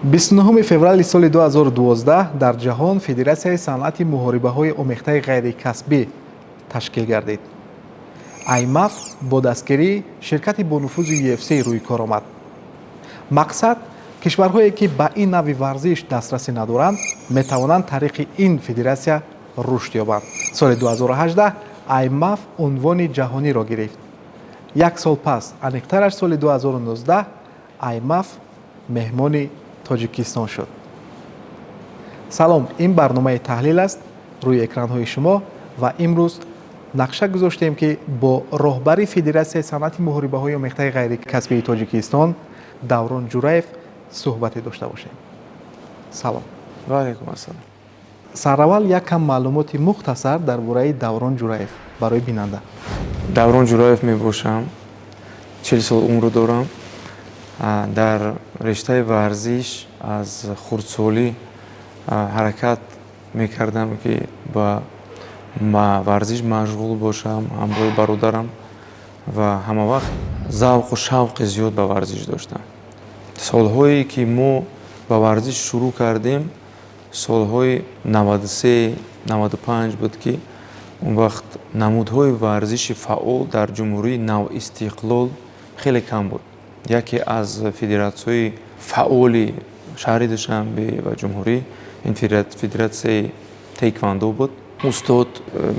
29 феврали соли 2012 дар ҷаҳон Федератсияи санъати муҳорибаҳои омехтаи ғайрикасбӣ ташкил гардид. IMMAF бо дастгирии ширкати бонуфузи UFC рӯи кор омад. Мақсад, кишварҳое, ки ба ин навъи варзиш дастрасӣ надоранд, метавонанд тариқи ин федератсия рушд ёбанд. Соли 2018 IMMAF унвони ҷаҳониро гирифт. Як сол пас, аниқтараш соли 2019, IMMAF меҳмони Тоҷикистон шуд. Салом, ин барномаи «Таҳлил» аст рӯи экранҳои шумо ва имрӯз нақша гузоштем, ки бо роҳбари Федератсияи санъати муҳорибаҳои омехтаи ғайрикасбии Тоҷикистон Даврон Ҷураев суҳбате дошта бошем. Салом. Ва алайкум ассалом. Сараввал як кам маълумоти мухтасар дар бораи Даврон Ҷураев барои бинанда. Даврон Ҷураев мебошам, 40 сол умр дорам. Дар рештаи варзиш аз хурдсолӣ ҳаракат мекардам, ки ба варзиш машғул бошам ҳамроҳи бародарам, ва ҳамавақт завқу шавқи зиёд ба варзиш доштам. Солҳое, ки мо ба варзиш шурӯъ кардем, солҳои 93, 95 буд, ки он вақт намудҳои варзиши фаъол дар ҷумҳурии навистиқлол хеле кам буд. Яке аз федератсияҳои фаъоли шаҳри Душанбе ва ҷумҳурӣ ин федератсияи таеквондо буд. Устод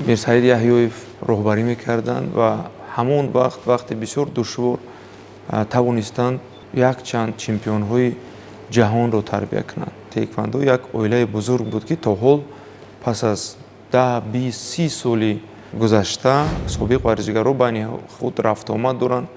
Мирсаид Яҳёев роҳбарӣ мекарданд ва ҳамон вақт, вақти бисёр душвор, тавонистанд якчанд чемпионҳои ҷаҳонро тарбия кунанд. Таеквондо як оилаи бузург буд, ки то ҳол, пас аз 10, 20, 30 соли гузашта, собиқ варзишгарон байни худ рафтуомад доранд,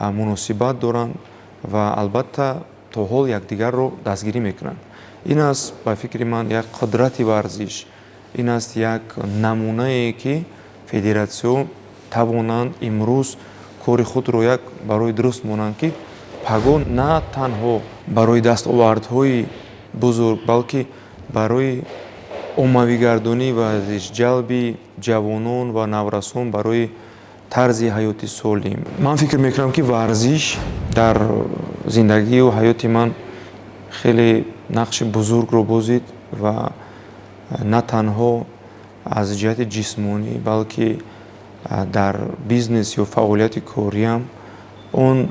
муносибат доранд ва албатта то ҳол якдигарро дастгирӣ мекунанд. Ин аст, ба фикри ман, як қудрати варзиш, ин аст як намунае, ки федератсиё тавонанд имрӯз кори худро як барои дуруст монанд, ки пагоҳ на танҳо барои дастовардҳои бузург, балки барои оммавигардонии варзиш, ҷалби ҷавонон ва наврасон барои тарзи ҳаёти солим. Ман фикр мекунам, ки варзиш дар зиндагию ҳаёти ман хеле нақши бузургро бозид ва на танҳо аз ҷиҳати ҷисмонӣ, балки дар бизнес ё фаъолияти кориам он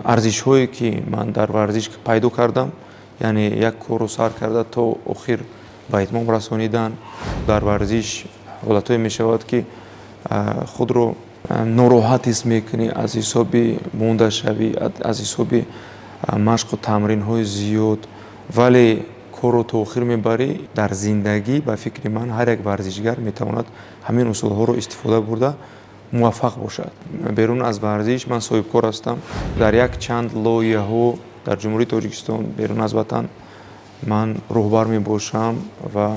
арзишҳое, ки ман дар варзиш пайдо кардам, яъне як корро сар карда то охир ба итмом расонидан. Дар варзиш ҳолатҳое мешавад, ки худро нороҳат ҳис мекунӣ аз ҳисоби мондашавӣ, аз ҳисоби машқу тамринҳои зиёд, вале корро то охир мебарӣ. Дар зиндагӣ, ба фикри ман, ҳар як варзишгар метавонад ҳамин усулҳоро истифода бурда муваффақ бошад. Берун аз варзиш ман соҳибкор ҳастам. Дар як чанд лоиҳаҳо дар Ҷумҳурии Тоҷикистон, берун аз ватан ман роҳбар мебошам ва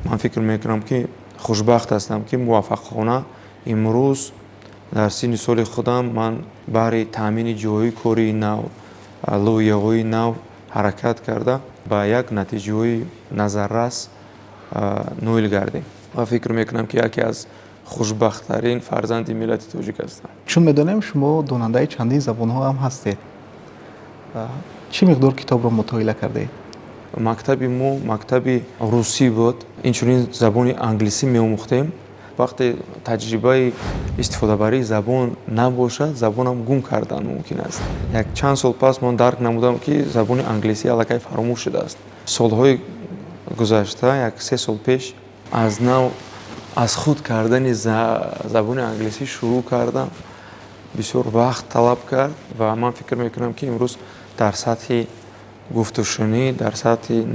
ман фикр мекунам, ки хушбахт ҳастам, ки муваффақона имрӯз дар синни соли худам ман баҳри таъмини ҷойҳои кории нав, лоиҳаҳои нав ҳаракат карда, ба як натиҷаҳои назаррас ноил гардем ва фикр мекунам, ки яке аз хушбахттарин фарзанди миллати тоҷик ҳастам. Чун медонем, шумо донандаи чандин забонҳо ҳам ҳастед, чӣ миқдор китобро мутоила кардаед? Мактаби мо мактаби русӣ буд, инчунин забони англисӣ меомӯхтем. Вақте таҷрибаи истифодабарии забон набошад, забонам гум кардан мумкин аст. Як чанд сол пас ман дарк намудам, ки забони англисӣ аллакай фаромӯш шудааст. Солҳои гузашта, як 3 сол пеш, аз нав аз худ кардани забони англисӣ шурӯъ кардам. Бисёр вақт талаб кард ва ман фикр мекунам, ки имрӯз дар сатҳи гуфтушунид, дар сатҳи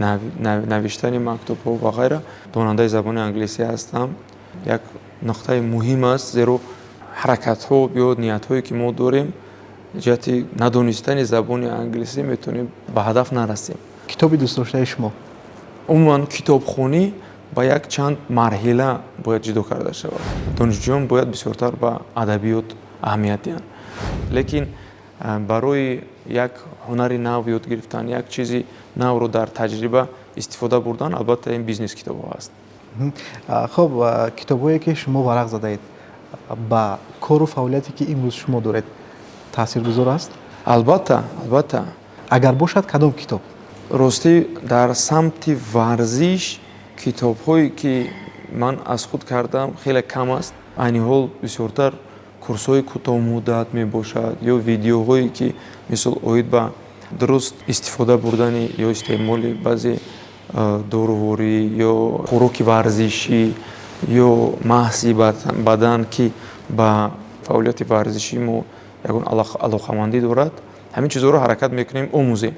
навиштани мактубҳо ва ғайра донандаи забони англисӣ ҳастам. Як нуқтаи муҳим аст, зеро ҳаракатҳо ё ниятҳое, ки мо дорем, ҷиҳати надонистани забони англисӣ метавонем ба ҳадаф нарасем. Китоби дӯстдоштаи шумо? Умуман, китобхонӣ ба як чанд марҳила бояд ҷудо карда шавад. Донишҷӯён бояд бисёртар ба адабиёт аҳамият диҳанд, лекин барои як ҳунари нав ёд гирифтан, як чизи навро дар таҷриба истифода бурдан, албатта, ин бизнес китобҳо аст. Хуб, китобҳое, ки шумо варақ задаед, ба кору фаъолияте, ки имрӯз шумо доред, таъсиргузор аст? Албатта, албатта. Агар бошад, кадом китоб? Ростӣ, дар самти варзиш китобҳое, ки ман аз худ кардам, хеле кам аст. Айни ҳол бисёртар курсҳои кӯтоҳмуддат мебошад ё видеоҳое, ки мисол оид ба дуруст истифода бурдани ё истеъмоли баъзе доруворӣ ё хӯроки варзишӣ ё маҳзи бадан, ки ба фаъолияти варзишии мо ягон алоқамандӣ дорад, ҳамин чизҳоро ҳаракат мекунем омӯзем.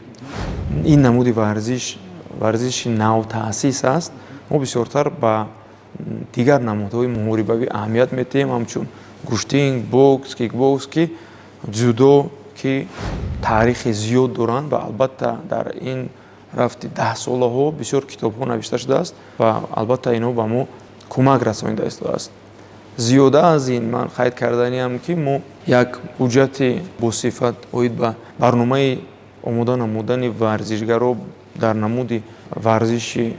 Ин намуди варзиш варзиши навтаъсис аст. Мо бисёртар ба дигар намудҳои муҳорибавӣ аҳамият медиҳем, ҳамчун гӯштин, бокс, кикбокс, ки дзюдо, ки таърихи зиёд доранд ва албатта дар ин рафти 10 солаҳо бисёр китобҳо навишта шудааст ва албатта инҳо ба мо кӯмак расонида истодааст. Зиёда аз ин, ман қайд карданиам, ки мо як ҳуҷҷати босифат оид ба барномаи омода намудани варзишгаро дар намуди варзиши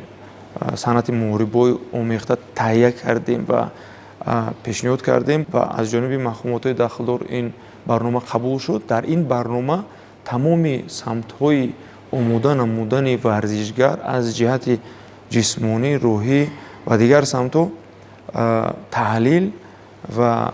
санъати муҳорибаҳои омехта таҳия кардем ва пешниҳод кардем ва аз ҷониби мақомотҳои дахлдор ин барнома қабул шуд. Дар ин барнома тамоми самтҳои омода намудани варзишгар аз ҷиҳати ҷисмонӣ, рӯҳӣ ва дигар самтҳо таҳлил ва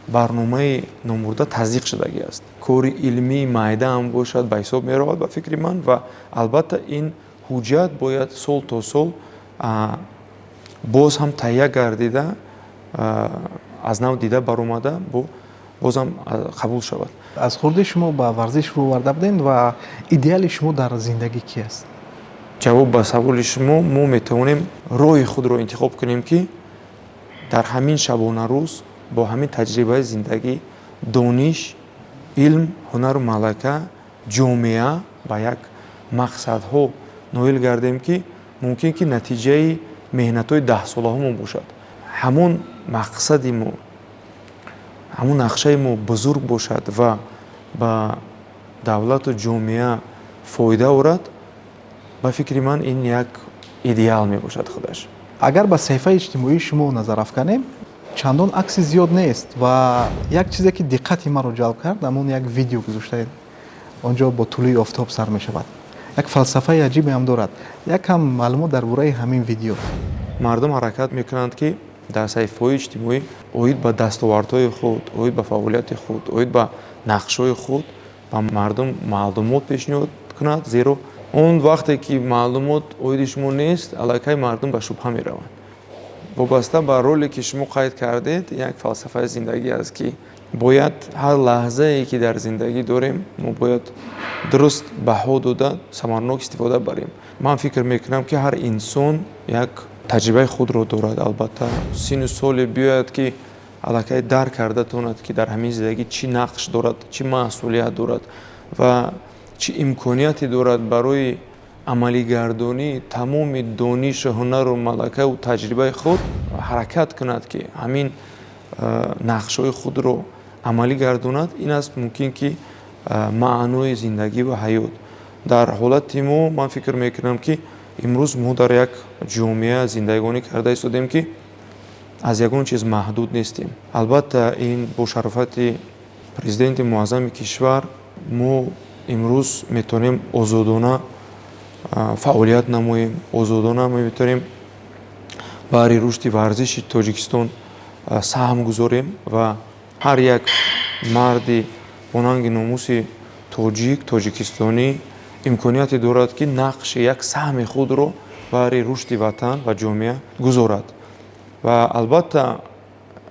барномаи номбурда тасдиқ шудагӣ аст. Кори илмии майда ҳам бошад, ба ҳисоб меравад, ба фикри ман, ва албатта ин ҳуҷҷат бояд сол то сол боз ҳам таҳия гардида, аз нав дида баромада, бозам қабул шавад. Аз хурдӣ шумо ба варзиш рӯ оварда будем ва идеали шумо дар зиндагӣ ки аст? Ҷавоб ба саволи шумо: мо метавонем роҳи худро интихоб кунем, ки дар ҳамин шабонарӯз бо ҳамин таҷрибаи зиндагӣ, дониш, илм, ҳунару малака, ҷомеа ба як мақсадҳо ноил гардем, ки мумкин ки натиҷаи меҳнатҳои 10 солаҳо бошад. Ҳамон мақсади мо, ҳамон нақшаи мо бузург бошад ва ба давлату ҷомеа фоида орад. Ба фикри ман, ин як идеал мебошад худаш. Агар ба саҳифаи иҷтимоии шумо назар афканем, чандон акси зиёд нест ва як чизе, ки диққати маро ҷалб кард, ҳамон як видео гузоштаед, он ҷо бо тулӯи офтоб сар мешавад, як фалсафаи аҷибе ҳам дорад. Якам маълумот дар бораи ҳамин видео. Мардум ҳаракат мекунанд, ки дар саҳифаҳои иҷтимоӣ оид ба дастовардҳои худ, оид ба фаъолияти худ, оид ба нақшҳои худ ба мардум маълумот пешниҳод кунад, зеро он вақте ки маълумот оиди шумо нест, аллакай мардум ба шубҳа мераванд. Вобаста ба роле, ки шумо қайд кардед, як фалсафаи зиндагӣ аст, ки бояд ҳар лаҳзае, ки дар зиндагӣ дорем, мо бояд дуруст баҳо дода, самарнок истифода барем. Ман фикр мекунам, ки ҳар инсон як таҷрибаи худро дорад. Албатта, синну соле биёяд, ки аллакай дарк карда тавонад, ки дар ҳамин зиндагӣ чӣ нақш дорад, чӣ масъулият дорад ва чӣ имконияте дорад барои амалигардонии тамоми донишу ҳунару малакаву таҷрибаи худ ҳаракат кунад, ки ҳамин нақшҳои худро амалӣ гардонад. Ин аст мумкин ки маънои зиндагӣ ва ҳаёт. Дар ҳолати мо, ман фикр мекунам, ки имрӯз мо дар як ҷомеа зиндагонӣ карда истодем, ки аз ягон чиз маҳдуд нестем. Албатта, ин бо шарофати президенти муаззами кишвар мо имрӯз метавонем озодона фаъолият намоем, озодона метавонем баҳри рушди варзиши Тоҷикистон саҳм гузорем ва ҳар як марди бонанги номуси тоҷик, тоҷикистонӣ имконияте дорад, ки нақши як саҳми худро баҳри рушди ватан ва ҷомеа гузорад. Ва албатта,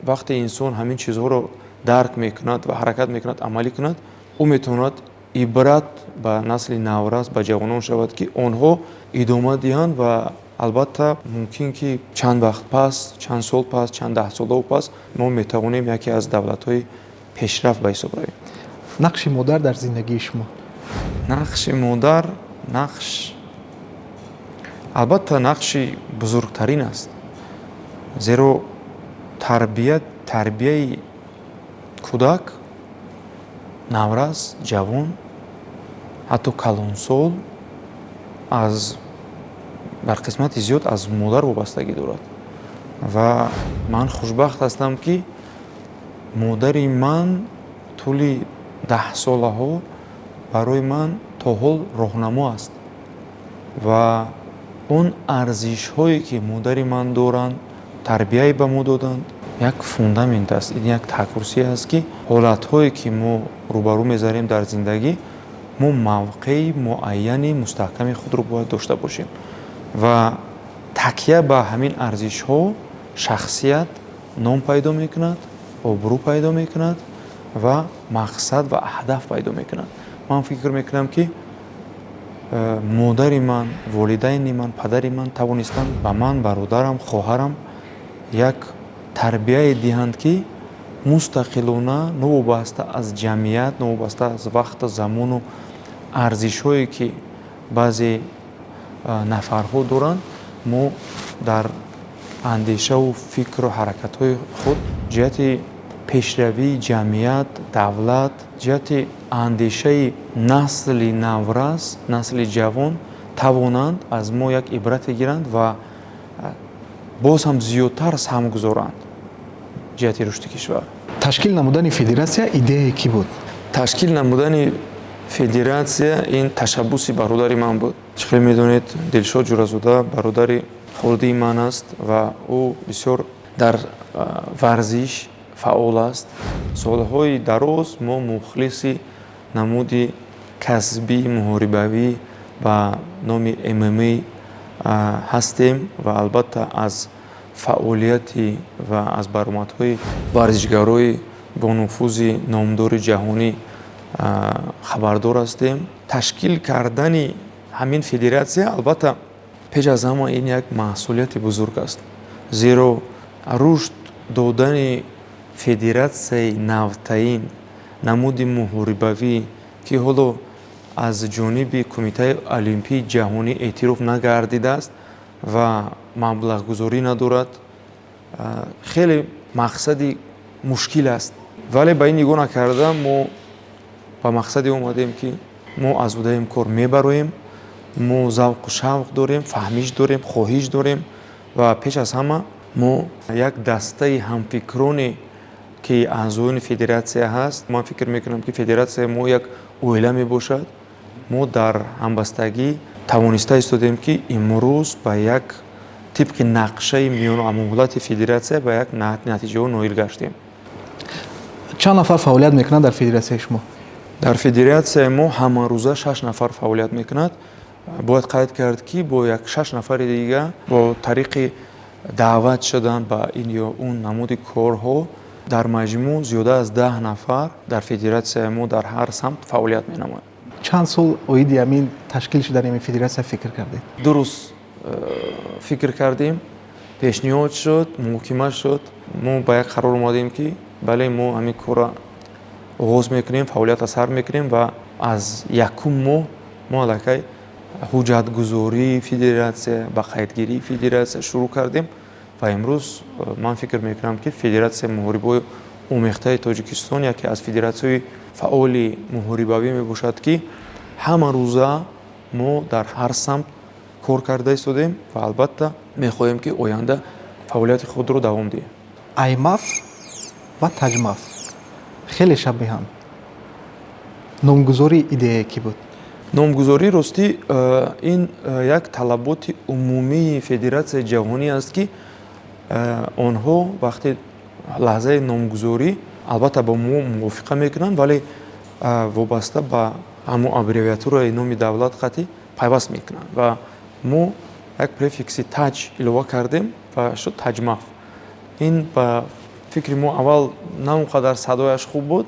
вақте инсон ҳамин чизҳоро дарк мекунад ва ҳаракат мекунад амалӣ кунад, ӯ метавонад ибрат ба насли наврас, ба ҷавонон шавад, ки онҳо идома диҳанд. Ва албатта, мумкин ки чанд вақт пас, чанд сол пас, чанд даҳсолао пас мо метавонем яке аз давлатҳои пешрафт ба ҳисоб равем. Нақши модар дар зиндагии шумо? Нақши модар, нақш, албатта, нақши бузургтарин аст, зеро тарбияи кӯдак, наврас, ҷавон, ҳатто калонсол аз бар қисмати зиёд аз модар вобастагӣ дорад. Ва ман хушбахт ҳастам, ки модари ман тӯли 10 солаҳо барои ман то ҳол роҳнамо аст. Ва он арзишҳое, ки модари ман доранд, тарбияе ба мо доданд, як фундамент аст, ин як таҳкурсӣ аст, ки ҳолатҳое, ки мо рӯбарӯ мезанем дар зиндагӣ, мо мавқеи муайяни мустаҳками худро бояд дошта бошем ва такя ба ҳамин арзишҳо шахсият ном пайдо мекунад, обрӯ пайдо мекунад ва мақсад ва ҳадаф пайдо мекунад. Ман фикр мекунам, ки модари ман, волидайни ман, падари ман тавонистанд ба ман, бародарам, хоҳарам як тарбияе диҳанд, ки мустақилона, новобаста аз ҷамъият, новобаста аз вақту замону арзишҳое, ки баъзе нафарҳо доранд, мо дар андешаву фикру ҳаракатҳои худ ҷиҳати пешравии ҷамъият, давлат, ҷиҳати андешаи насли наврас, насли ҷавон тавонанд аз мо як ибрате гиранд ва боз ҳам зиёдтар саҳм гузоранд ҷиҳати рушди кишвар. Ташкил намудани федератсия идеяи кӣ буд? Ташкил намудани федератсия ин ташаббуси бародари ман буд. Чӣ хеле медонед, Дилшод Ҷӯразода бародари хурдии ман аст ва ӯ бисёр дар варзиш фаъол аст. Солҳои дароз мо мухлиси намуди касбии муҳорибавӣ ба номи ММА ҳастем ва албатта аз фаъолияти ва аз баромадҳои варзишгарои бонуфузи номдори ҷаҳонӣ хабардор ҳастем. Ташкил кардани ҳамин федератсия, албатта, пеш аз ҳама ин як масъулияти бузург аст, зеро рушд додани федератсияи навтаин намуди муҳорибавӣ, ки ҳоло аз ҷониби Кумитаи Олимпии Ҷаҳонӣ эътироф нагардидааст ва маблағгузорӣ надорад, хеле мақсади мушкил аст. Вале ба ин нигоҳ накарда, мо ба мақсаде омадем, ки мо аз уҳдаи кор мебароем. Мо завқу шавқ дорем, фаҳмиш дорем, хоҳиш дорем ва пеш аз ҳама мо як дастаи ҳамфикроне, ки аъзоёни федератсия ҳаст. Ман фикр мекунам, ки федератсияи мо як оила мебошад. Мо дар ҳамбастагӣ тавониста истодем, ки имрӯз ба як тибқи нақшаи миёнамуҳлати федератсия ба як натиҷаҳо ноил гаштем. Чанд нафар фаъолият мекунанд дар федератсияи шумо? Дар федератсияи мо ҳамарӯза шаш нафар фаъолият мекунад. Бояд қайд кард, ки бо як шаш нафари дига бо тариқи даъват шудан ба ин ё он намуди корҳо, дар маҷмӯъ зиёда аз 10 нафар дар федератсияи мо дар ҳар самт фаъолият менамоянд. Чанд сол оиди ҳамин ташкил шудани ҳамин федератсия фикр кардед? 2 рӯз фикр кардем. Пешниҳод шуд, муҳокима шуд, мо ба як қарор омадем, ки бале, мо ҳамин корро оғоз мекунем, фаъолиятро сар мекунем ва аз якум моҳ мо аллакай ҳуҷҷатгузории федератсия, ба қайдгирии федератсия шурӯъ кардем ва имрӯз ман фикр мекунам, ки Федератсияи муҳорибаҳои омехтаи Тоҷикистон яке аз федератсияҳои фаъоли муҳорибавӣ мебошад, ки ҳама рӯза мо дар ҳар самт кор карда истодем ва албатта мехоҳем, ки оянда фаъолияти худро давом диҳем. Аймаф ва Таҷмаф хеле шабеҳанд. Номгузории идеяе кӣ буд? Номгузорӣ, ростӣ, ин як талаботи умумии федератсияи ҷаҳонӣ аст, ки онҳо вақте лаҳзаи номгузорӣ албатта бо мо мувофиқа мекунанд, вале вобаста ба ҳамон аббревиатураи номи давлат қатъӣ пайваст мекунанд ва мо як префикси таҷ илова кардем ва шуд Таҷмаф. Ин ба фикри мо аввал на он қадар садояш хуб буд,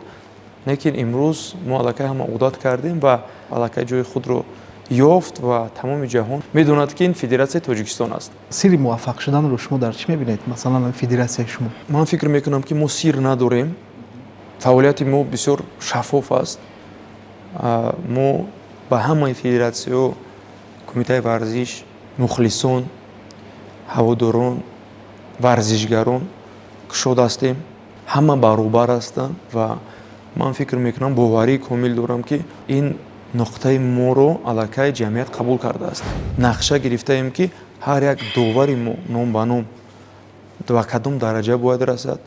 лекин имрӯз мо аллакай ҳама одат кардем ва аллакай ҷои худро ёфт ва тамоми ҷаҳон медонад, ки ин федератсияи Тоҷикистон аст. Сирри муваффақ шуданро шумо дар чӣ мебинед, масалан, федератсияи шумо? Ман фикр мекунам, ки мо сир надорем. Фаъолияти мо бисёр шаффоф аст. Мо ба ҳамаи федератсияҳо, кумитаи варзиш, мухлисон, ҳаводорон, варзишгарон кушод ҳастем. Ҳама баробар ҳастанд ва ман фикр мекунам, боварии комил дорам, ки ин нуқтаи моро аллакай ҷамъият қабул кардааст. Нақша гирифтаем, ки ҳар як довари мо ном ба ном ба кадом дараҷа бояд расад,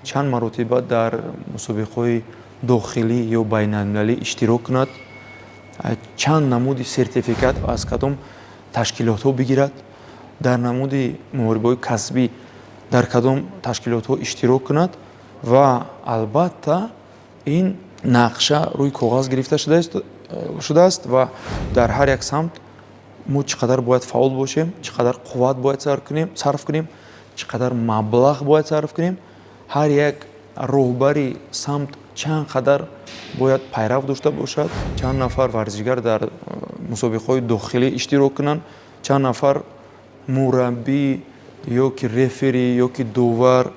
чанд маротиба дар мусобиқаҳои дохилӣ ё байналмилалӣ иштирок кунад, чанд намуди сертификат аз кадом ташкилотҳо бигирад, дар намуди муҳорибаҳои касбӣ дар кадом ташкилотҳо иштирок кунад. Ва албатта, ин нақша рӯи коғаз гирифта шудааст ва дар ҳар як самт мо чӣ қадар бояд фаъол бошем, чӣ қадар қувват бояд сарф кунем, чӣ қадар маблағ бояд сарф кунем, ҳар як роҳбари самт чанд қадар бояд пайрав дошта бошад, чанд нафар варзишгар дар мусобиқаҳои дохилӣ иштирок кунанд, чанд нафар мураббӣ ё ки рефери, ё ки довар,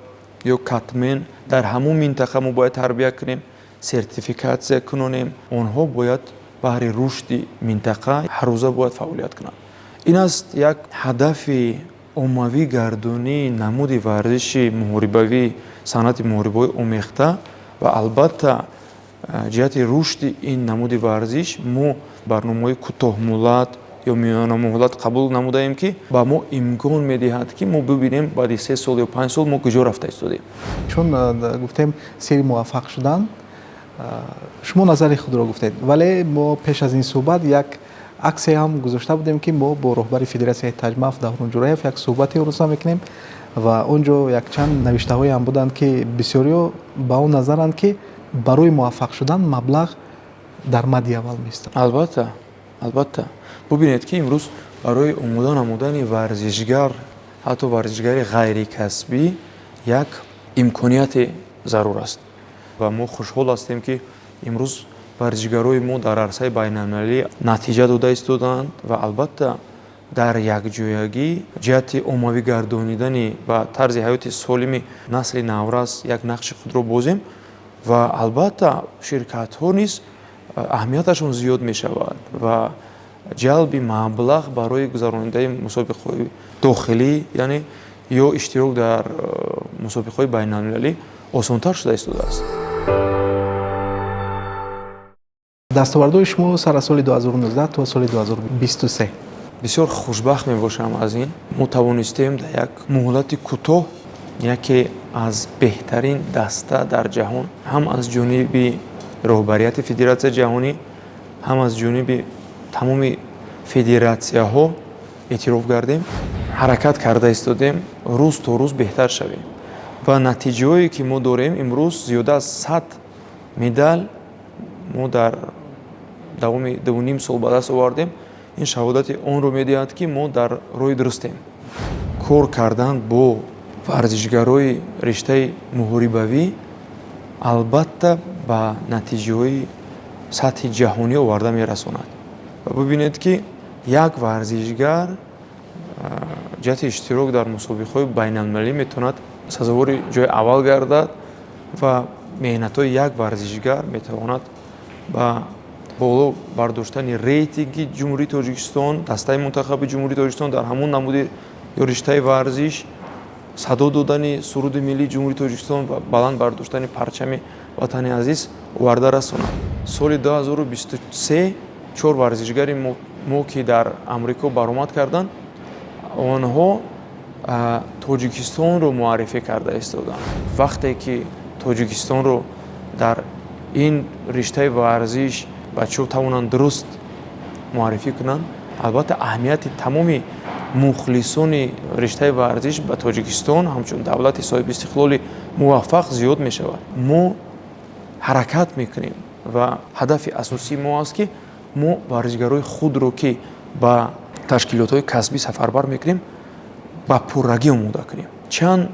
ё катмен дар ҳамон минтақа мо бояд тарбия кунем, сертификатсия кунонем. Онҳо бояд баҳри рушди минтақа ҳаррӯза бояд фаъолият кунанд. Ин аст як ҳадафи оммавӣ гардонии намуди варзиши муҳорибавӣ, санъати муҳорибаҳои омехта. Ва албатта, ҷиҳати рушди ин намуди варзиш мо барномаҳои кӯтоҳмуҳлат ё миёнамуҳлат қабул намудаем, ки ба мо имкон медиҳад, ки мо бибинем, баъди 3 сол ё 5 сол мо куҷо рафта истодем. Чун гуфтем, сири муваффақ шудан, шумо назари худро гуфтед, вале мо пеш аз ин суҳбат як аксе ҳам гузошта будем, ки мо бо роҳбари Федератсияи Таҷмаф Даврон Ҷураев як суҳбате урӯза мекунем ва он ҷо якчанд навиштаҳое ҳам буданд, ки бисёриҳо ба он назаранд, ки барои муваффақ шудан маблағ дар мадди аввал меистад. Албатта, албатта. Бубинед, ки имрӯз барои омода намудани варзишгар, ҳатто варзишгари ғайрикасбӣ, як имконияте зарур аст. Ва мо хушҳол ҳастем, ки имрӯз варзишгарои мо дар арсаи байналмилалӣ натиҷа дода истодаанд. Ва албатта, дар якҷоягӣ ҷиҳати оммавӣ гардонидани ва тарзи ҳаёти солими насли наврас як нақши худро бозем. Ва албатта, ширкатҳо низ аҳамияташон зиёд мешавад ва ҷалби маблағ барои гузаронидани мусобиқаҳои дохилӣ, яъне ё иштирок дар мусобиқаҳои байналмилалӣ осонтар шуда истодааст. Дастовардҳои шумо сар аз соли 2019 то соли 2023. Бисёр хушбахт мебошам аз ин. Мо тавонистем дар як муҳлати кӯтоҳ яке аз беҳтарин даста дар ҷаҳон, ҳам аз ҷониби роҳбарияти федератсияи ҷаҳонӣ, ҳам аз ҷониби тамоми федератсияҳо эътироф гардем. Ҳаракат карда истодем рӯз то рӯз беҳтар шавем ва натиҷаҳое, ки мо дорем, имрӯз зиёда аз 100 медал мо дар давоми 2,5 сол ба даст овардем. Ин шаҳодати онро медиҳад, ки мо дар роҳи дурустем. Кор кардан бо варзишгарои риштаи муҳорибавӣ албатта ба натиҷаҳои сатҳи ҷаҳонӣ оварда мерасонад. Ва бибинед, ки як варзишгар ҷиҳати иштирок дар мусобиқаҳои байналмилалӣ метавонад сазовори ҷои аввал гардад ва меҳнатҳои як варзишгар метавонад ба боло бардоштани рейтинги Ҷумҳурии Тоҷикистон, дастаи мунтахаби Ҷумҳурии Тоҷикистон дар ҳамон намуди ё риштаи варзиш, садо додани суруди миллии Ҷумҳурии Тоҷикистон ва баланд бардоштани парчами ватани азиз оварда расонад. Соли 2023 чор варзишгари мо, ки дар Амрико баромад карданд, онҳо Тоҷикистонро муаррифӣ карда истоданд. Вақте ки Тоҷикистонро дар ин риштаи варзиш бачаҳо тавонанд дуруст муаррифӣ кунанд, албатта, аҳамияти тамоми мухлисони риштаи варзиш ба Тоҷикистон ҳамчун давлати соҳибистиқлоли муваффақ зиёд мешавад. Мо ҳаракат мекунем ва ҳадафи асосии мо аст, ки мо варзишгарои худро, ки ба ташкилотҳои касбӣ сафарбар мекунем, ба пуррагӣ омода кунем. Чанд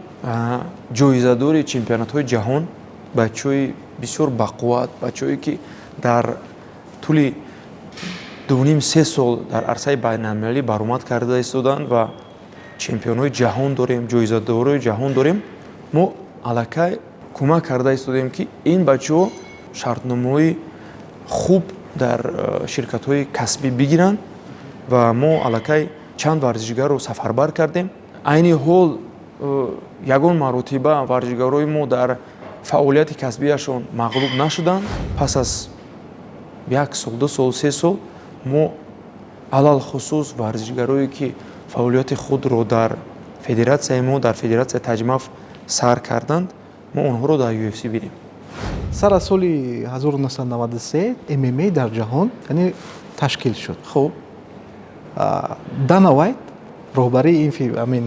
ҷоизадори чемпионатҳои ҷаҳон, бачаҳои бисёр бақувват, бачаҳое, ки дар тӯли 2,5-3 сол дар арсаи байналмилалӣ баромад карда истоданд ва чемпионҳои ҷаҳон дорем, ҷоизадорои ҷаҳон дорем. Мо аллакай кӯмак карда истодем, ки ин бачаҳо шартномаҳои хуб дар ширкатҳои касбӣ бигиранд. Ва мо аллакай чанд варзишгарро сафарбар кардем. Айни ҳол ягон маротиба варзишгарои мо дар фаъолияти касбияшон мағлуб нашуданд. Пас аз як сол, 2 сол, 3 сол мо алалхусус варзишгарое, ки фаъолияти худро дар федератсияи мо, дар федератсияи Таҷмаф сар карданд, мо онҳоро дар UFC бинем. Сар аз соли 1993 ММА дар ҷаҳон, яъне, ташкил шуд. Хуб. Дана Вайт роҳбарии ин ҳамин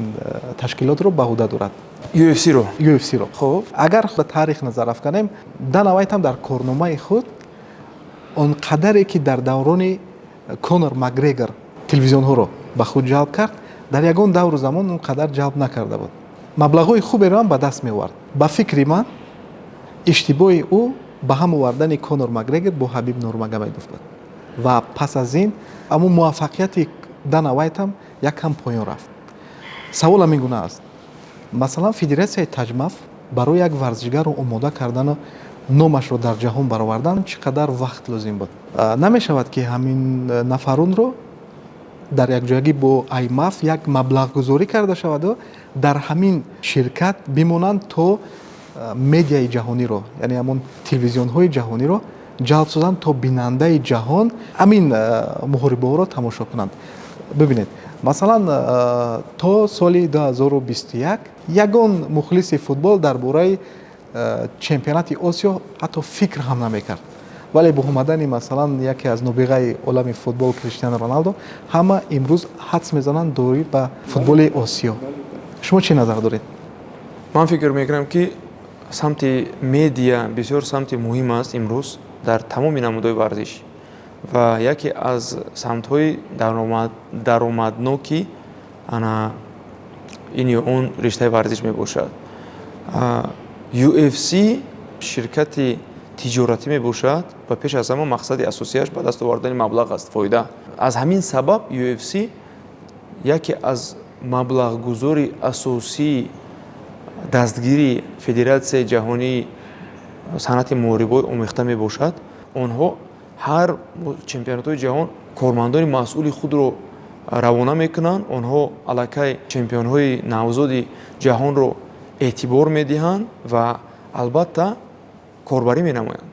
ташкилотро ба ӯҳда дорад. UFC-ро. UFC-ро. Хуб. Агар ба таърих назар афканем, Дана Вайт ҳам дар корномаи худ он қадаре ки дар даврони Конор Макгрегор телевизионҳоро ба худ ҷалб кард, дар ягон давру замон он қадар ҷалб накарда буд. Маблағҳои хуберо ҳам ба даст меовард. Ба фикри ман, иштибоҳи ӯ ба ҳам овардани Конор Макгрегор бо Ҳабиб Нурмагомедов буд ва пас аз ин ҳамун муваффақияти Дана Вайт ҳам як кам поён рафт. Саволам ин гуна аст: масалан, федератсияи ТАҶМАФ барои як варзишгарро омода кардану номашро дар ҷаҳон баровардан чӣ қадар вақт лозим буд? Намешавад, ки ҳамин нафаронро дар якҷоягӣ бо IMMAF як маблағгузорӣ карда шаваду дар ҳамин ширкат бимонанд, то медиаи ҷаҳониро, яъне ҳамон телевизионҳои ҷаҳониро ҷалб созанд, то бинандаи ҷаҳон ҳамин муҳорибаҳоро тамошо кунанд? Бибинед, масалан, то соли 2021 ягон мухлиси футбол дар бораи чемпионати Осиё ҳатто фикр ҳам намекард, вале бо омадани, масалан, яке аз нобиғаи олами футбол, Криштиано Роналдо, ҳама имрӯз ҳадс мезананд доир ба футболи Осиё. Шумо чӣ назар доред? Ман фикр мекунам, ки самти медиа бисёр самти муҳим аст имрӯз дар тамоми намудҳои варзиш ва яке аз самтҳои даромадноки ана ин ё он риштаи варзиш мебошад. UFC ширкати тиҷоратӣ мебошад ва пеш аз ҳама мақсади асосияш ба даст овардани маблағ аст, фоида. Аз ҳамин сабаб UFC яке аз маблағгузори асосии дастгири Федератсияи ҷаҳонии санъати муҳорибаҳои омехта мебошад. Онҳо ҳар чемпионатҳои ҷаҳон кормандони масъули худро равона мекунанд. Онҳо аллакай чемпионҳои навзоди ҷаҳонро эътибор медиҳанд ва албатта корбарӣ менамоянд.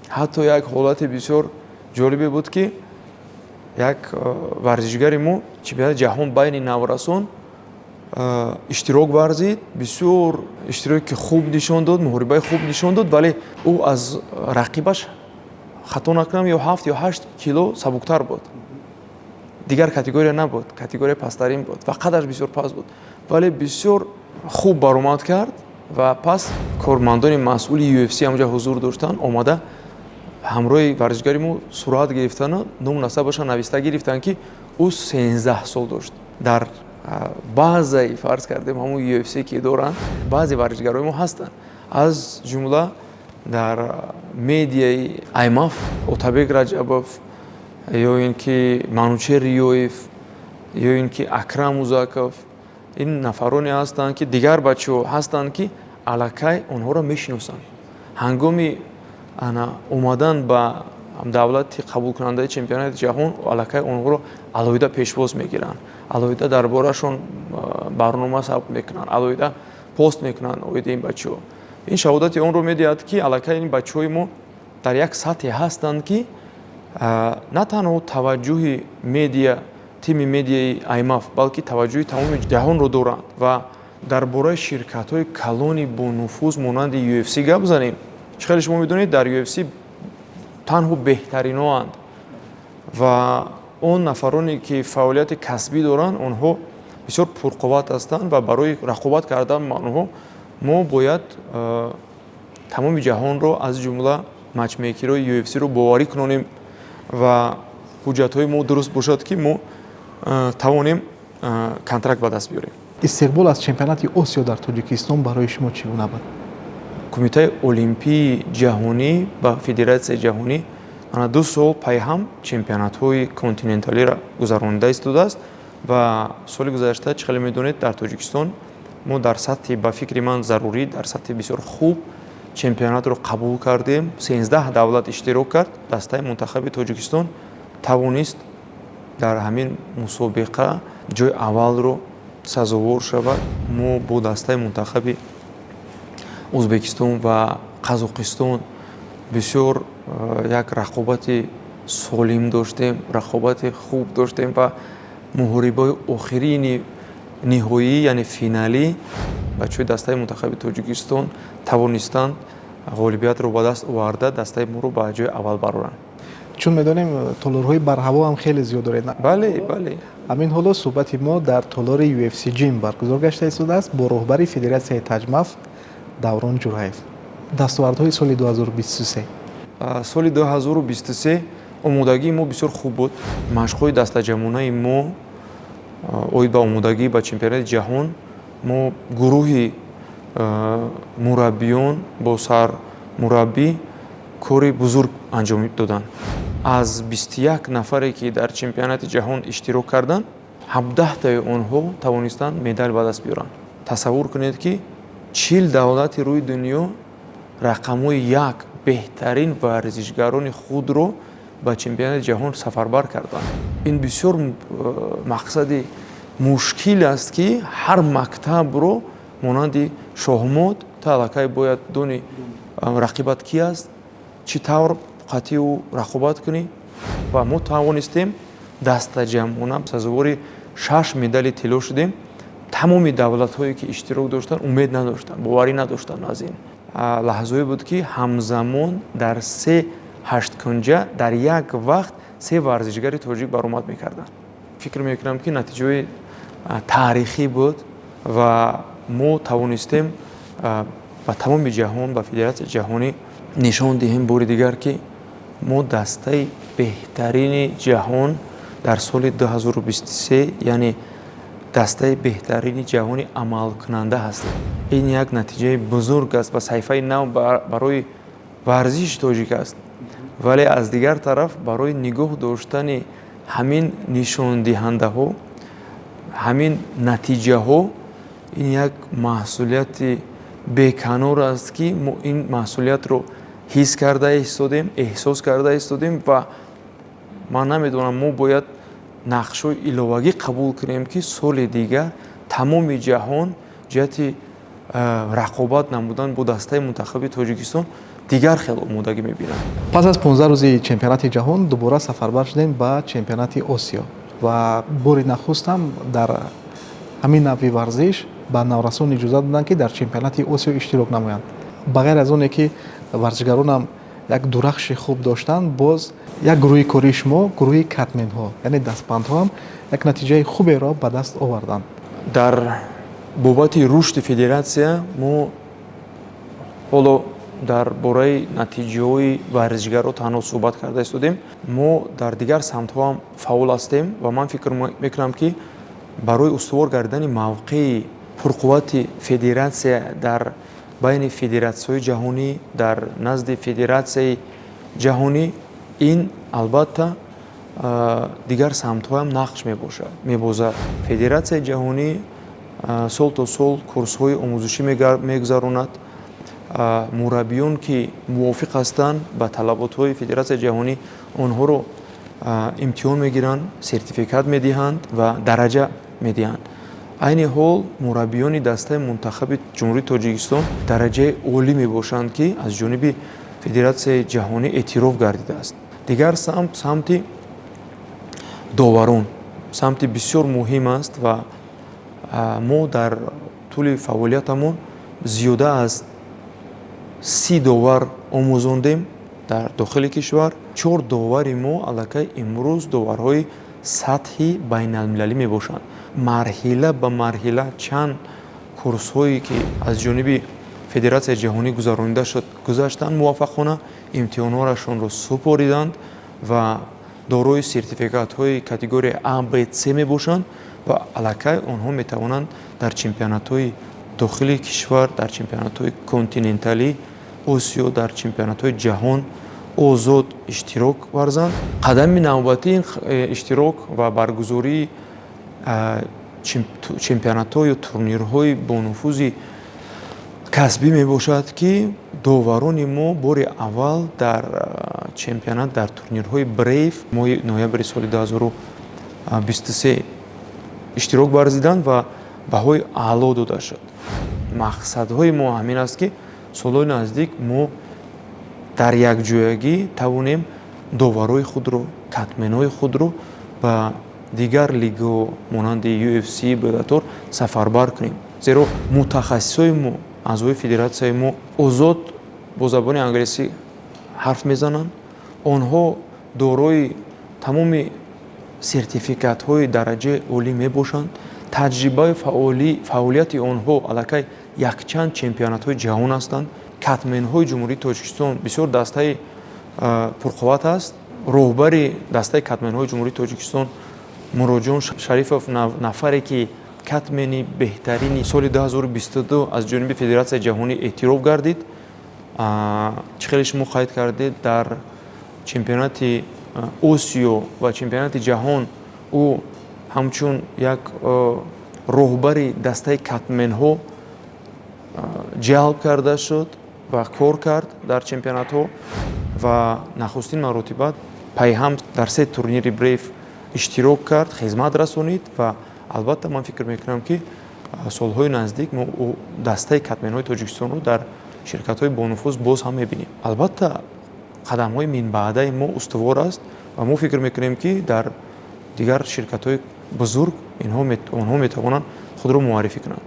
Ҳатто як ҳолати бисёр ҷолибе буд, ки як варзишгари мо чемпионати ҷаҳон байни наврасон иштирок варзид, бисёр иштироки хуб нишон дод, муҳорибаи хуб нишон дод, вале ӯ аз рақибаш, хато накунам, ё 7 ё 8 кило сабуктар буд. Дигар категория набуд, категорияи пасттарин буд ва қадаш бисёр паст буд, вале бисёр хуб баромад кард. Ва пас кормандони масъули UFC ҳамҷа ҳузур доштанд, омада ҳамроҳи варзишгари мо сурат гирифтану ному насабаша нависта гирифтанд, ки ӯ 13 сол дошт. Дар баъзаи, фарз кардем, ҳамун UFC ки доранд, баъзе варзишгарои мо ҳастанд, аз ҷумла дар медиаи IMMAF Отабек Раҷабов ё ин ки Манучер Риёев ё ин ки Акрам Узаков. Ин нафароне ҳастанд, ки дигар бачаҳо ҳастанд, ки аллакай онҳоро мешиносанд. Ҳангоми ана омадан ба давлати қабулкунандаи чемпионати ҷаҳон аллакай онҳоро алоҳида пешвоз мегиранд, алоҳида дар борашон барнома сабт мекунанд, алоҳида пост мекунанд оиди ин бачаҳо. Ин шаҳодати онро медиҳад, ки аллакай ин бачаҳои мо дар як сатҳе ҳастанд, ки на танҳо таваҷҷӯҳи медиа, тими медиаи IMMAF, балки таваҷҷӯҳи тамоми ҷаҳонро доранд. Ва дар бораи ширкатҳои калони бонуфуз монанди UFC гап занем, чӣ хеле шумо медонед, дар UFC танҳо беҳтариноанд ва он нафароне ки фаъолияти касбӣ доранд, онҳо бисёр пурқувват ҳастанд ва барои рақобат кардан бо онҳо мо бояд тамоми ҷаҳонро, аз ҷумла матчмейкерҳои UFC-ро боварӣ кунонем ва ҳуҷҷатҳои мо дуруст бошад, ки мо тавонем контракт ба даст биёрем. Истиқбол аз чемпионати Осиё дар Тоҷикистон барои шумо чӣ гуна буд? Кумитаи олимпии ҷаҳонӣ ва федератсияи ҷаҳонӣ ана 2 сол пайҳам чемпионатҳои континенталиро гузаронида истодааст ва соли гузашта, чӣ хеле медонед, дар Тоҷикистон мо дар сатҳи, ба фикри ман, зарурӣ, дар сатҳи бисёр хуб чемпионатро қабул кардем. 13 давлат иштирок кард. Дастаи мунтахаби Тоҷикистон тавонист дар ҳамин мусобиқа ҷои аввалро сазовор шавад. Мо бо дастаи мунтахаби Ӯзбекистон ва Қазоқистон бисёр як рақобати солим доштем, рақобати хуб доштем ва муҳорибаи охирини ниҳоӣ, яъне финалӣ, бачаҳои дастаи мунтахаби Тоҷикистон тавонистанд ғолибиятро ба даст оварда, дастаи моро ба ҷои аввал бароранд. Чун медонем, толорҳои барҳаво ҳам хеле зиёд доред. Бале, бале. Ҳамин ҳоло суҳбати мо дар толори UFC Gym баргузор гашта истодааст бо роҳбари федератсияи таҷмаф Даврон Ҷурҳаев. Дастовардҳои соли 2023? Соли 2023 омодагии мо бисёр хуб буд. Машқҳои дастаҷамъонаи мо оид ба омодагӣ ба чемпионати ҷаҳон, мо гурӯҳи мураббиён бо сармураббӣ кори бузург анҷом доданд. Аз 21 нафаре, ки дар чемпионати ҷаҳон иштирок карданд, 17таи онҳо тавонистанд медал ба даст биёранд. Тасаввур кунед, ки 40 давлати рӯи дунё рақамҳои як беҳтарин варзишгарони худро ба чемпионати ҷаҳон сафарбар карданд. Ин бисёр мақсади мушкил аст, ки ҳар мактабро монанди шоҳмот ту аллакай бояд дони рақибат ки аст, чӣ тавр қатъи ӯ рақобат кунӣ. Ва мо тавонистем дастаҷамъона сазовори шаш медали тилло шудем. Тамоми давлатҳое, ки иштирок доштанд, умед надоштанд, боварӣ надоштанд аз ин. Лаҳзое буд, ки ҳамзамон дар се ҳашткунҷа дар як вақт се варзишгари тоҷик баромад мекарданд. Фикр мекунам, ки натиҷаҳои таърихӣ буд ва мо тавонистем ба тамоми ҷаҳон, ба федератсияи ҷаҳонӣ нишон диҳем бори дигар, ки мо дастаи беҳтарини ҷаҳон дар соли 2023, яъне дастаи беҳтарини ҷаҳони амалкунанда ҳастем. Ин як натиҷаи бузург аст ва саҳифаи нав барои варзиши тоҷик аст. Вале аз дигар тараф, барои нигоҳ доштани ҳамин нишондиҳандаҳо, ҳамин натиҷаҳо, ин як масъулияти беканор аст, ки мо ин масъулиятро ҳис карда истодем, эҳсос карда истодем. Ва ман намедонам, мо бояд нақшҳои иловагӣ қабул кунем, ки соли дигар тамоми ҷаҳон ҷиҳати рақобат намудан бо дастаи мунтахаби Тоҷикистон дигар хел омодагӣ мебинанд. Пас аз 15 рӯзи чемпионати ҷаҳон дубора сафарбар шудем ба чемпионати Осиё ва бори нахуст ҳам дар ҳамин навъи варзиш ба наврасон иҷозат доданд, ки дар чемпионати Осиё иштирок намоянд. Ба ғайр аз оне ки варзишгаронам як дурахши хуб доштанд, боз як гурӯҳи кории шумо, гурӯҳи катменҳо, яъне дастбандҳо ҳам як натиҷаи хуберо ба даст оварданд. Дар бобати рушди федератсия мо ҳоло дар бораи натиҷаҳои варзишгарро танҳо суҳбат карда истодем. Мо дар дигар самтҳо ҳам фаъол ҳастем ва ман фикр мекунам, ки барои устувор гардидани мавқеи пурқуввати федератсия дар байни федератсияҳои ҷаҳонӣ, дар назди федератсияи ҷаҳонӣ, ин албатта дигар самтҳоам нақш мебошад, мебозад. Федератсияи ҷаҳонӣ сол то сол курсҳои омӯзишӣ мегузаронад. Мураббиён, ки мувофиқ ҳастанд ба талаботҳои федератсияи ҷаҳонӣ, онҳоро имтиҳон мегиранд, сертификат медиҳанд ва дараҷа медиҳанд. Айни ҳол мураббиёни дастаи мунтахаби Ҷумҳурии Тоҷикистон дараҷаи олӣ мебошанд, ки аз ҷониби федератсияи ҷаҳонӣ эътироф гардидааст. Дигар самт, самти доварон, самти бисёр муҳим аст ва мо дар тӯли фаъолиятамон зиёда аз 30 довар омӯзондем дар дохили кишвар. Чор довари мо аллакай имрӯз доварҳои сатҳи байналмилалӣ мебошанд. Марҳила ба марҳила чанд курсҳое, ки аз ҷониби федератсияи ҷаҳонӣ гузаронида шуд, гузаштанд, муваффақона имтиҳонҳояшонро супориданд ва дорои сертификатҳои категорияи А, Б, С мебошанд ва аллакай онҳо метавонанд дар чемпионатҳои дохили кишвар, дар чемпионатҳои континенталӣ, Осиё, дар чемпионатҳои ҷаҳон озод иштирок варзанд. Қадами навбатӣ иштирок ва баргузории чемпионатҳо ё турнирҳои бонуфузи касбӣ мебошад, ки доварони мо бори аввал дар чемпионат, дар турнирҳои Брейв моҳи ноябри соли 2023 иштирок варзиданд ва баҳои аъло дода шуд. Мақсадҳои мо ҳамин аст, ки солҳои наздик мо дар якҷоягӣ тавонем доварҳои худро, катменҳои худро ба дигар лигаҳо монанди UFC, Bellator сафарбар кунем, зеро мутахассисҳои мо, аъзои федератсияи мо озод бо забони англисӣ ҳарф мезананд. Онҳо Дорои тамоми сертификатҳои дараҷаи олӣ мебошанд. Таҷрибаи фаъолияти онҳо аллакай якчанд чемпионатҳои ҷаҳон ҳастанд. Катменҳои Ҷумҳурии Тоҷикистон бисёр дастаи пурқувват аст. Роҳбари дастаи катменҳои Ҷумҳурии Тоҷикистон Муроҷон Шарифов, нафаре ки катмени беҳтарини соли 2022 аз ҷониби Федератсияи ҷаҳонӣ эътироф гардид. Чӣ хеле шумо қайд кардед, дар чемпионати Осиё ва чемпионати ҷаҳон ӯ ҳамчун як роҳбари дастаи катменҳо ҷалб карда шуд ва кор кард дар чемпионатҳо ва нахустин маротиба пайҳам дар се турнири Брейв иштирок кард, хизмат расонид. Ва албатта, ман фикр мекунам, ки солҳои наздик мо дастаи катменҳои Тоҷикистонро дар ширкатҳои бонуфуз боз ҳам мебинем. Албатта, қадамҳои минбаъдаи мо устувор аст ва мо фикр мекунем, ки дар дигар ширкатҳои бузург онҳо метавонанд худро муаррифӣ кунанд.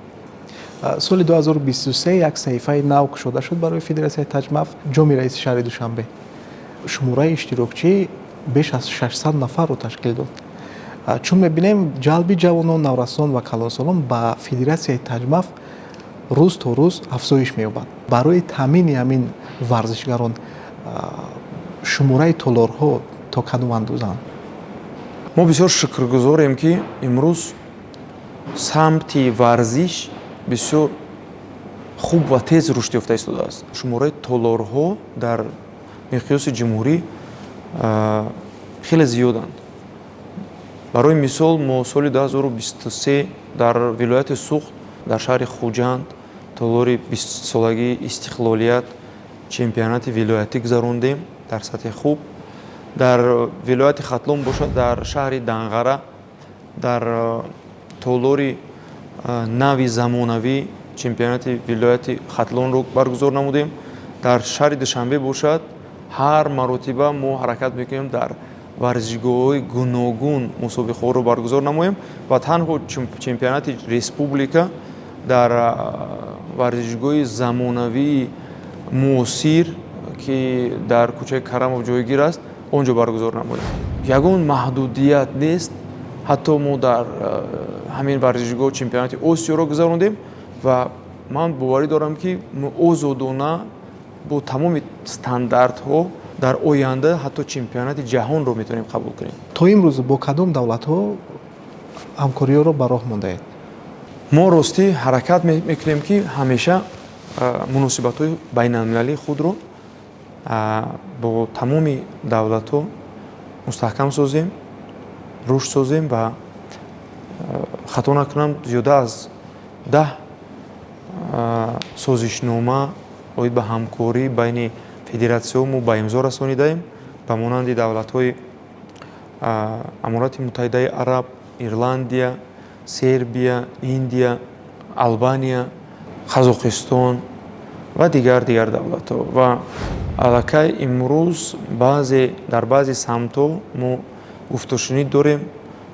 Соли 2023 як саҳифаи нав кушода шуд барои Федератсияи Таҷмаф, Ҷоми раиси шаҳри Душанбе. Шумораи иштирокчӣ беш аз 600 нафарро ташкил дод. Чун мебинем, ҷалби ҷавонон, наврасон ва калонсолон ба Федератсияи Таҷмаф рӯз то рӯз афзоиш меёбад. Барои таъмини ҳамин варзишгарон шумораи толорҳо то кадом андозаанд? Мо бисёр шукргузорем, ки имрӯз самти варзиш бисёр хуб ва тез рушд ёфта истодааст. Шумораи толорҳо дар миқёси ҷумҳурӣ хеле зиёданд. Барои мисол, мо соли 2023 дар вилояти Суғд, дар шаҳри Хуҷанд, толори 20-солагии истиқлолият чемпионати вилоятӣ гузарондем дар сатҳи хуб. Дар вилояти Хатлон бошад, дар шаҳри Данғара, дар толори нави замонавӣ чемпионати вилояти Хатлонро баргузор намудем. Дар шаҳри Душанбе бошад, ҳар маротиба мо ҳаракат мекунем, дар варзишгоҳҳои гуногун мусобиқаҳоро баргузор намоем ва танҳо чемпионати республика дар варзишгоҳи замонавии муосир, ки дар кӯчаи Карамов ҷойгир аст, он ҷо баргузор намоем. Ягон маҳдудият нест. Ҳатто мо дар ҳамин варзишгоҳ чемпионати Осиёро гузарондем ва ман боварӣ дорам, ки озодона, бо тамоми стандартҳо дар оянда ҳатто чемпионати ҷаҳонро метавонем қабул кунем. То имрӯз бо кадом давлатҳо ҳамкориҳоро ба роҳ мондаед? Мо, ростӣ, ҳаракат мекунем, ки ҳамеша муносибатҳои байналмилалии худро бо тамоми давлатҳо мустаҳкам созем, рушд созем ва, хато накунам, зиёда аз 10 созишнома оид ба ҳамкорӣ байни федератсияҳо мо ба имзо расонидаем, ба монанди давлатҳои Аморати Муттаҳидаи Араб, Ирландия, Сербия, Индия, Албания, Қазоқистон ва дигар давлатҳо. Ва аллакай имрӯз баъзе дар баъзе самтҳо мо гуфтушунид дорем.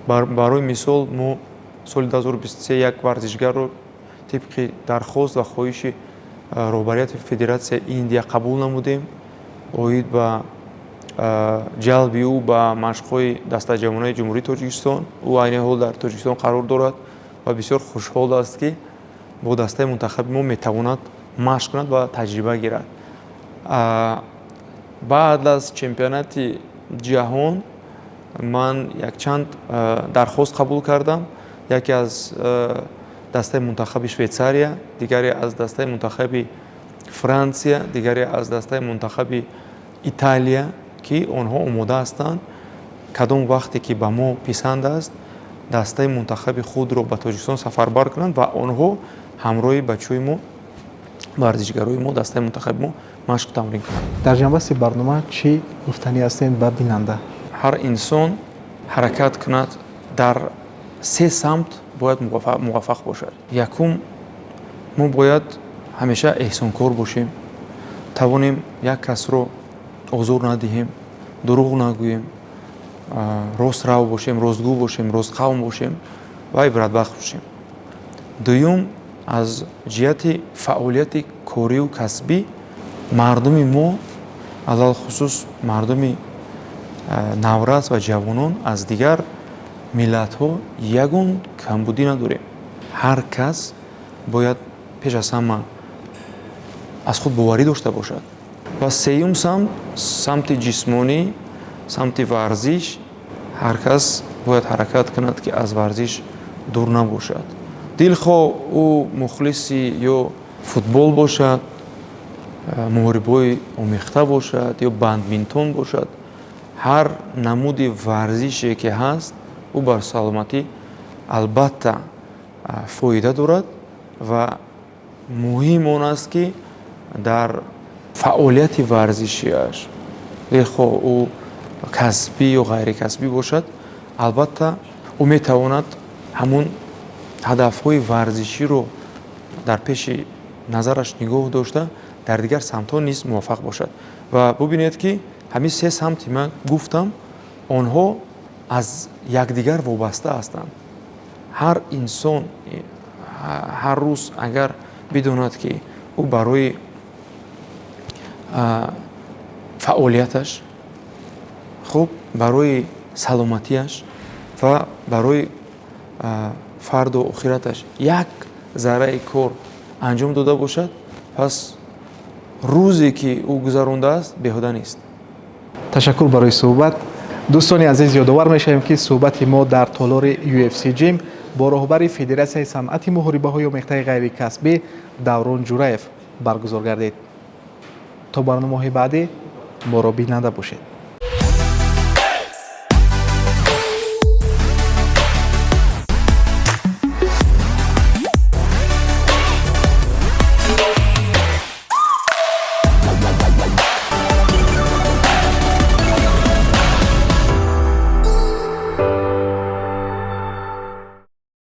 Барои мисол, мо соли 2023 як варзишгарро тибқи дархост ва хоҳиши роҳбарияти Федератсияи Индия қабул намудем оид ба ҷалби ӯ ба машқҳои дастаҷамъонаи Ҷумҳурии Тоҷикистон. Ӯ айни ҳол дар Тоҷикистон қарор дорад ва бисёр хушҳол аст, ки бо дастаи мунтахаби мо метавонад машқ кунад ва таҷриба гирад. Баъд аз чемпионати ҷаҳон ман якчанд дархост қабул кардам: яке аз дастаи мунтахаби Швейтсария, дигаре аз дастаи мунтахаби Франсия, дигаре аз дастаи мунтахаби Италия, ки онҳо омода ҳастанд, кадом вақте ки ба мо писанд аст, дастаи мунтахаби худро ба Тоҷикистон сафарбар кунанд ва онҳо ҳамроҳи бачаҳои мо, варзишгарои мо, дастаи мунтахаби мо машқу тамрин кунанд. Дар ҷанбасти барнома чӣ гуфтанӣ ҳастед ба бинанда? Ҳар инсон ҳаракат кунад, дар се самт бояд муваффақ бошад. Якум, мо бояд ҳамеша эҳсонкор бошем, тавонем як касро озор надиҳем, дурӯғ нагӯем, рострав бошем, ростгӯ бошем, ростқавм бошем ва ибратбахш бошем. Дуюм, аз ҷиҳати фаъолияти корию касбӣ мардуми мо, алалхусус мардуми Наврас ва ҷавонон аз дигар миллатҳо ягон камбудӣ надорем. Ҳар кас бояд пеш аз ҳама аз худ боварӣ дошта бошад. Ва сеюм самт, самти ҷисмонӣ, самти варзиш. Ҳар кас бояд ҳаракат кунад, ки аз варзиш дур набошад. Дилхоҳ ӯ мухлиси ё футбол бошад, муҳорибаҳои омехта бошад ё бадминтон бошад, ҳар намуди варзише ки ҳаст, ӯ бар саломатӣ албатта фоида дорад. Ва муҳим он аст, ки дар фаъолияти варзишиаш, дилхоҳ ӯ касбӣ ё ғайрикасбӣ бошад, албатта ӯ метавонад ҳамун ҳадафҳои варзиширо дар пеши назараш нигоҳ дошта, дар дигар самтҳо низ муваффақ бошад. Ва бубинед, ки ҳамин се самти ман гуфтам, онҳо аз якдигар вобаста ҳастанд. Ҳар инсон ҳар рӯз агар бидонад, ки ӯ барои фаъолияташ хуб, барои саломатиаш ва барои фарду охираташ як зарраи кор анҷом дода бошад, пас рӯзе ки ӯ гузарондааст, беҳуда нест. Ташаккур барои суҳбат. Дӯстони азиз, ёдовар мешавем, ки суҳбати мо дар толори UFC Gym бо роҳбари Федератсияи санъати муҳорибаҳои омехтаи ғайрикасбӣ Даврон Ҷураев баргузор гардид. То барномаҳои баъдӣ моро бинанда бошед.